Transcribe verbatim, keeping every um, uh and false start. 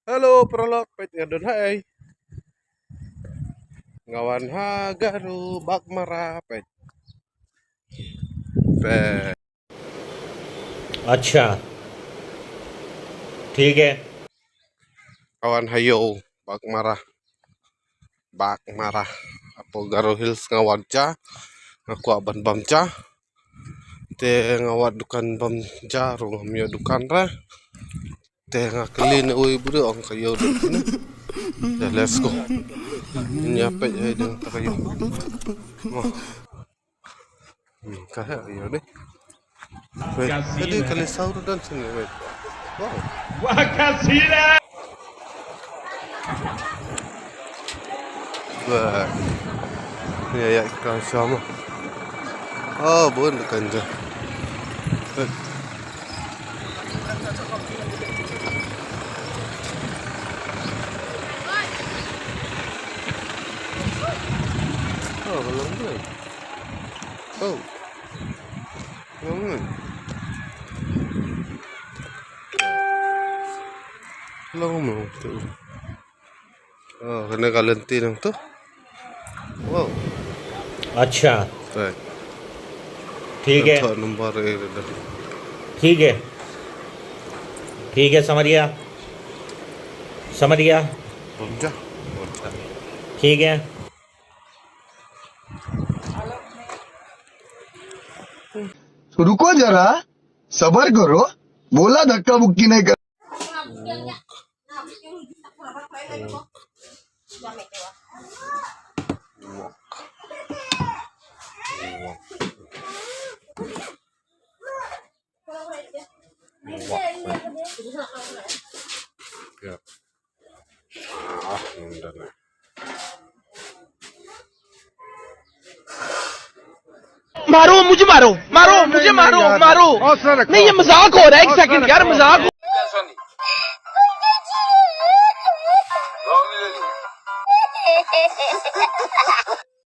Hello, paralok, peit nga don ha ei. Nga wan ha Garo, Baghmara, peit. Peit. अच्छा, ठीक है। Nga wan ha Ïew, Baghmara. Baghmara. Hapoh Garo Hills nga wan ja. Nga kwah ban bam ja. Te nga wad dukan bam ja ruh ngam ïoh dukan re. Te nga kylli na uwei u briew, ong ka ïew dei kane. Te let's go. Ïa peit ïa dang ta ka ïew. Mo. Hmm, ka ha ïew dei. Wei, ka dei ka lei saw ruh don sini, wei. Wow. Wah, ka sila. Wah. Ïa, ïa, ka sama. Oh, bun kan je. Oh, belum deh. Oh. Belum deh. Belum, belum. Oh, kane ka lynti nangtu. Wow. अच्छा। Right। ठीक है। Ito number eight ito। ठीक है। ठीक है, समझ गया। समझ गया। Bam ja। Bam ja। ठीक है। तो रुको जरा, सबर करो, बोला धक्का मुक्की नहीं कर। मारो, मुझे मारो, मारो, मुझे मारो, मारो। नहीं, ये मजाक हो रहा है, एक सेकंड यार, मजाक हो।